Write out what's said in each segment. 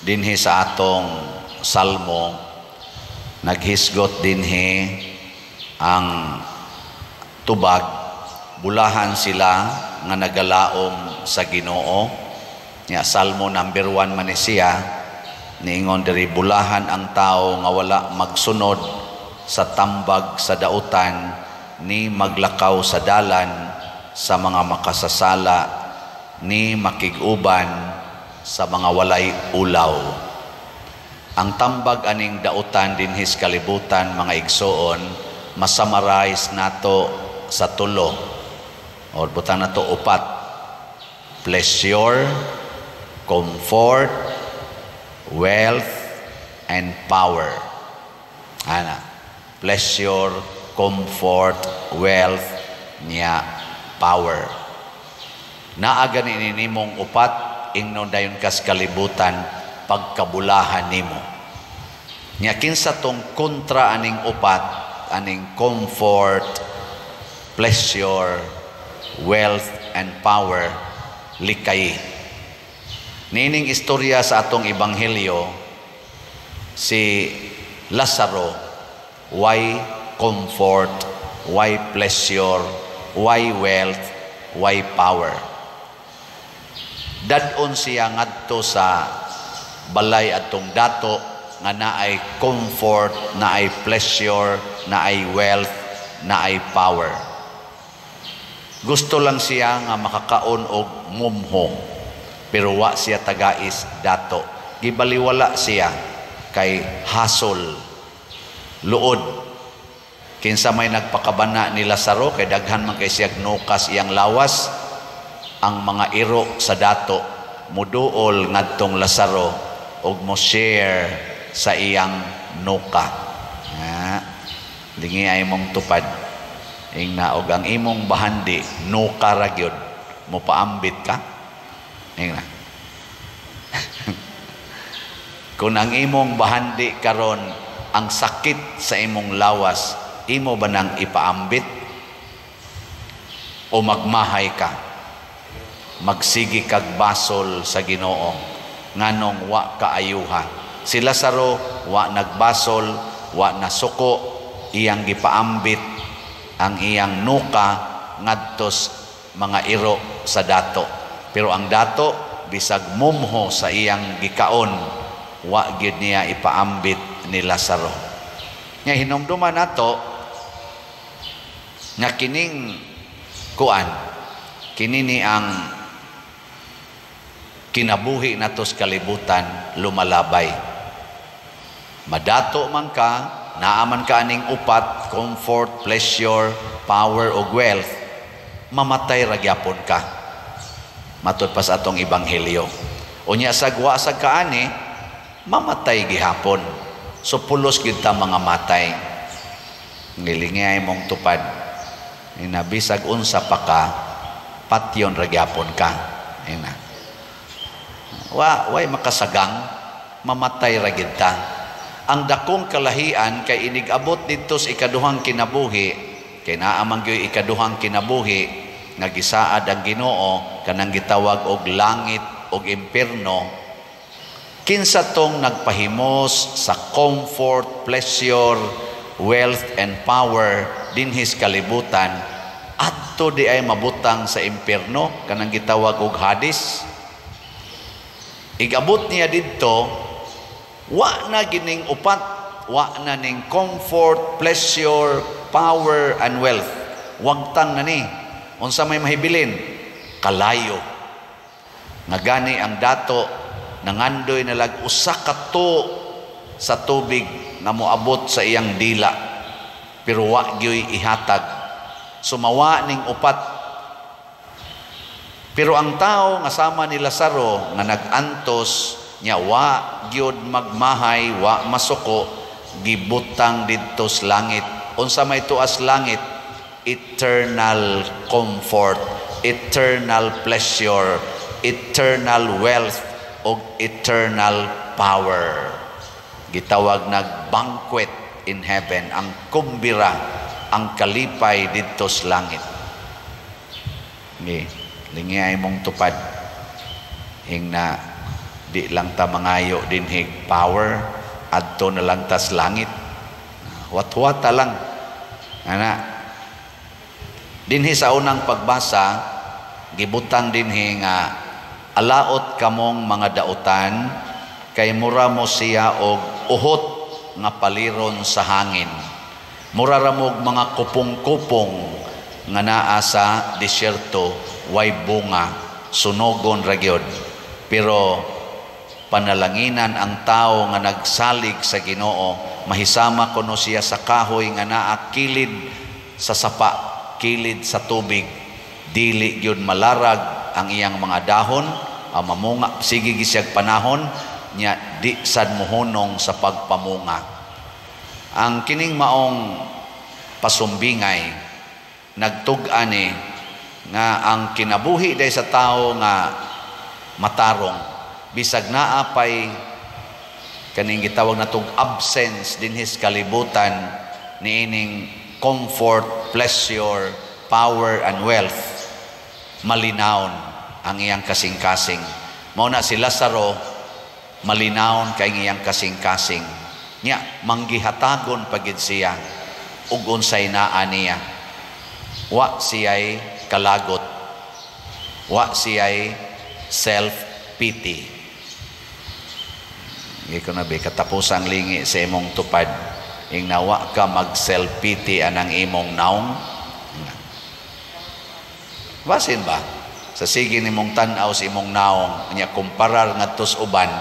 Dinhi sa atong salmo, naghisgot dinhi ang tubag, bulahan sila nga nagalaom sa Ginoo. Nya Salmo number 1 man ni siya, niingon diri, bulahan ang tao nga wala magsunod sa tambag sa dautan, ni maglakaw sa dalan sa mga makasasala, ni makig-uban sa mga walay ulaw. Ang tambag aning dautan dinhis kalibutan, mga igsoon, ma-summarize nato sa tulo or butang nato upat: pleasure, comfort, wealth, and power. Ana, pleasure, comfort, wealth, nya power. Naa gani ni nimong upat, ingnon dayon kas kalibutan, pagkabulahan nimo. Nya kinsa tong kontra aning upat, aning comfort, pleasure, wealth, and power? Likay. Nining istorya sa atong ebanghelyo, si Lazaro, why comfort, why pleasure, why wealth, why power. Dad-on siya ngadto sa balay atong dato nga naay comfort, naay pleasure, naay wealth, naay power. Gusto lang siya nga makakaon og mumho, pero wa siya tagais dato. Gibaliwala siya kay hasol, luod. Kinsa may nagpakabana ni Lazaro, kay daghan man kay siyag nukas iyang lawas? Ang mga iro sa dato, muduol ngadtong Lazaro og mo share sa iyang nuka. Ha? Lingi ay mong tupad. Ingna og ang imong bahandi nuka ra gyud, mo paambit ka? Ingna. Kung ang imong bahandi karon ang sakit sa imong lawas, imo ba nang ipaambit? O magmahay ka? Magsigi kag basol sa Ginoo nganong wa kaayuha. Si Lazaro wa nagbasol, wa nasuko, iyang gipaambit ang iyang nuka ngadtos mga iro sa dato. Pero ang dato, bisag mumho sa iyang gikaon, wa gyud niya ipaambit ni Lazaro. Nga hinumduman nato nga kining kuan, kini ni ang kinabuhi nato sa kalibutan, lumalabay. Madato man ka, naaman ka aning upat, comfort, pleasure, power ug wealth, mamatay ra gyapon ka. Matud pa sa atong ebanghelyo. Unya sa wa sa kaani, mamatay gihapon. So pulos gyud ta mga matay. Ngilingay mong tupad. Inabisag unsa pa ka, patyon ra gyapon ka. Ina. Wa way makasagang, mamatay ra gyud ta. Ang dakong kalahian kay inig-abot didto sa ikaduhang kinabuhi, kay naa man gyud ikaduhang kinabuhi nga gisaad ang Ginoo, kanang gitawag og langit og impierno. Kinsa tong nagpahimos sa comfort, pleasure, wealth and power dinhis kalibutan, adto di ay mabutang sa impierno, kanang gitawag og Hades? Igabot niya didto, wa na gining upat, wa na ning comfort, pleasure, power and wealth. Wagtang na ni. Unsa may mahibilin? Kalayo. Nga gani ang dato nangandoy na lag usa ka to sa tubig nga moabot sa iyang dila, pero wa gyoy ihatag. Sumawa ning upat. Pero ang tao nga sama ni Lazaro nga nag-antos nya wa gyud magmahay, wa masuko, gibutang didto sa langit. Unsa may tuas langit? Eternal comfort, eternal pleasure, eternal wealth ug eternal power. Gitawag nag banquet in heaven, ang kumbira, ang kalipay didto sa langit. Ni lingi ay mong tupad. Ing na Di lang ta mangayo dinhig power, adto na lang tas langit. Huwat-huwata lang. Ana. Dinhi sa unang pagbasa, gibutang dinhi nga alaot kamong mga dautan kay mura mo siya og uhot nga paliron sa hangin. Mura ra mo'g mga kupong-kupong nga naa sa disyerto, way bunga, sunogon ra gyud. Pero panalanginan ang tao nga nagsalig sa Ginoo, mahisama kuno siya sa kahoy nga naa kilid sa sapa, kilid sa tubig. Dili gyud malarag ang iyang mga dahon, ang mamunga sige gisiyag panahon nya, di sad mohunong sa pagpamunga. Ang kining maong pasumbingay nagtug-an ni nga ang kinabuhi day sa tao nga matarong, bisag naa pay kaning gitawag natong absence dinhis kalibutan niining comfort, pleasure, power and wealth, malinawon ang iyang kasing-kasing. Mao na si Lazaro, malinawon kay iyang kasing-kasing. Nya manggihatagon pagid siya ug unsay naa niya. Wa siya'y kalagot. Wa siya'y self-pity. Hindi ko na be, katapusang lingi sa imong tupad. Ing nawa ka mag self-pity anang imong naong. Basin ba? Sa sige nimong tan-aw sa imong naong, nya kumparar ngadto sa uban,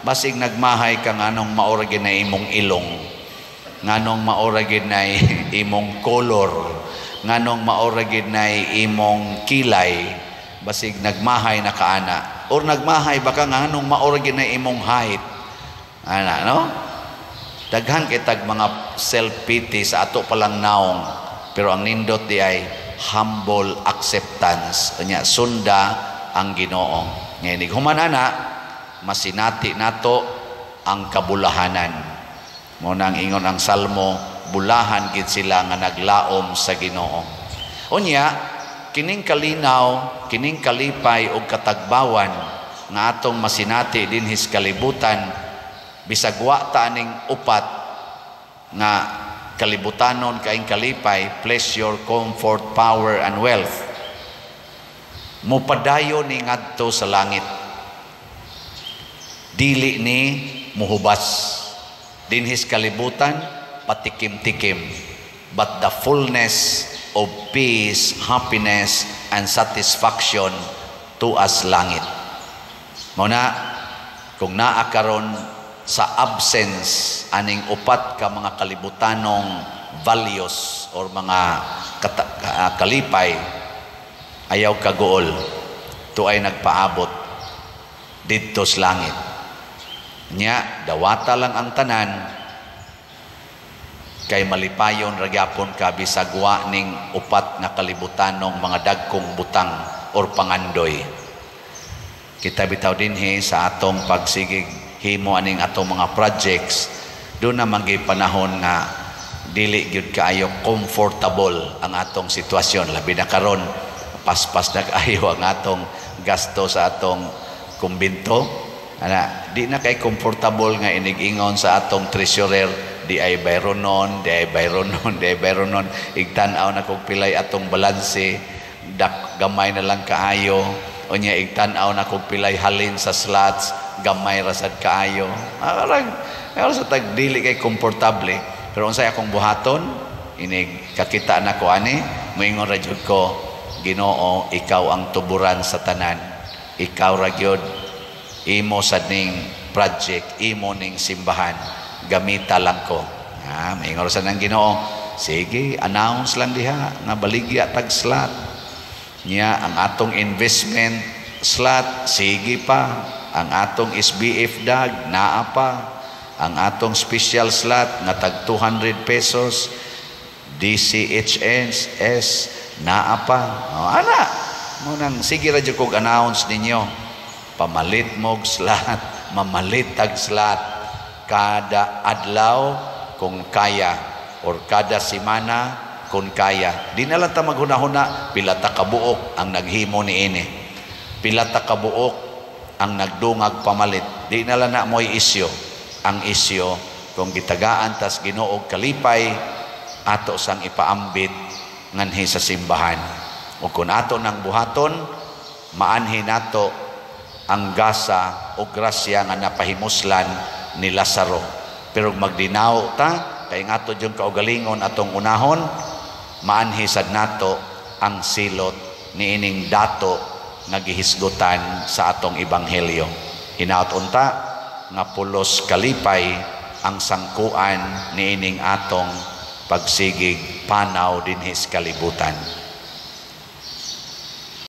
basig nagmahay ka nganong maura gid na imong ilong, nganong maura gid na imong color, nganong maura gid na imong kilay, basig nagmahay na kaana. Or nagmahay baka nganong maura gid na imong height. Ana, no? Daghan kitag mga self-pity sa ato palang naong. Pero ang nindot di ay humble acceptance. Nya sunda ang Ginoo. Ngayon, human ana, masinati nato ang kabulahanan. Mo nang ingon ang Salmo, bulahan gid sila nga naglaom sa Ginoo. Unya, kining kalinaw, kining kalipay og katagbawan nga atong masinati dinhis kalibutan, bisag wa ta aning upat nga kalibutanon kaing kalipay, pleasure, comfort, power and wealth, mupadayon ni ngadto sa langit. Dili ni muhubas. Dinhis kalibutan, patikim-tikim, but the fullness of peace, happiness and satisfaction to us langit. Mao na kung naa karon sa absence aning upat ka mga kalibutanong values or mga kalipay, ayaw kaguol, tuay nagpaabot didto sa langit. Nya dawata lang ang tanan kay malipayon ra gyapon ka bisag wa ning upat nga kalibutanong mga dagkong butang or pangandoy. Kita bitaw dinhi sa atong pagsigig himo aning atong mga projects, do na manggay panahon nga dili gyud kaayo comfortable ang atong sitwasyon, labi na karon paspas na kaayo ang atong gasto sa atong kumbinto. Ana, di na kay comfortable nga inig-ingon sa atong treasurer, di ay bayronon, di ay bayronon, di ay bayronon, igtan-aw na kog pilay atong balanse, dak gamay na lang kaayo. Unya igtan-aw na kog pilay halin sa slots, gamay ra sad kaayo. Arang sa tag dili kay komportable. Pero unsay akong buhaton, inig kakita na ko ani, moingon ra jud ko, "Ginoo, ikaw ang tuburan sa tanan. Ikaw ra gyud, imo sad ning project, imo ning simbahan, gamita lang ko." Ha, moingon sa nang Ginoo, sige, announce lang diha nga baligya tag slot. Nya ang atong investment slot sige pa, ang atong SBF dag naa pa, ang atong special slot nga tag 200 pesos, DCHS naa pa. O, ana, mo nang sige ra jud kog announce ninyo. Pamalit mog slot, mamalit tag slot kada adlaw kung kaya or kada semana kung kaya. Di na lang ta maghuna-huna pila ta kabuok ang naghimo niini. Pila ta kabuok Ang nagdungag pamalit, di na lang na mo'y isyo. Ang isyo kung gitagaan tas Ginoo og kalipay, ato sang ipaambit nganhi sa simbahan. O kung ato nang buhaton, maanhi nato ang gasa o grasya nga napahimuslan ni Lazaro. Pero magdinaw ta kay nga ato yung kaugalingon atong unahon, maanhi sad nato ang silot niining dato nga gihisgutan sa atong ebanghelyo. Hinaot unta nga pulos kalipay ang sangkuan niining atong pagsigig panaw dinhi sa kalibutan.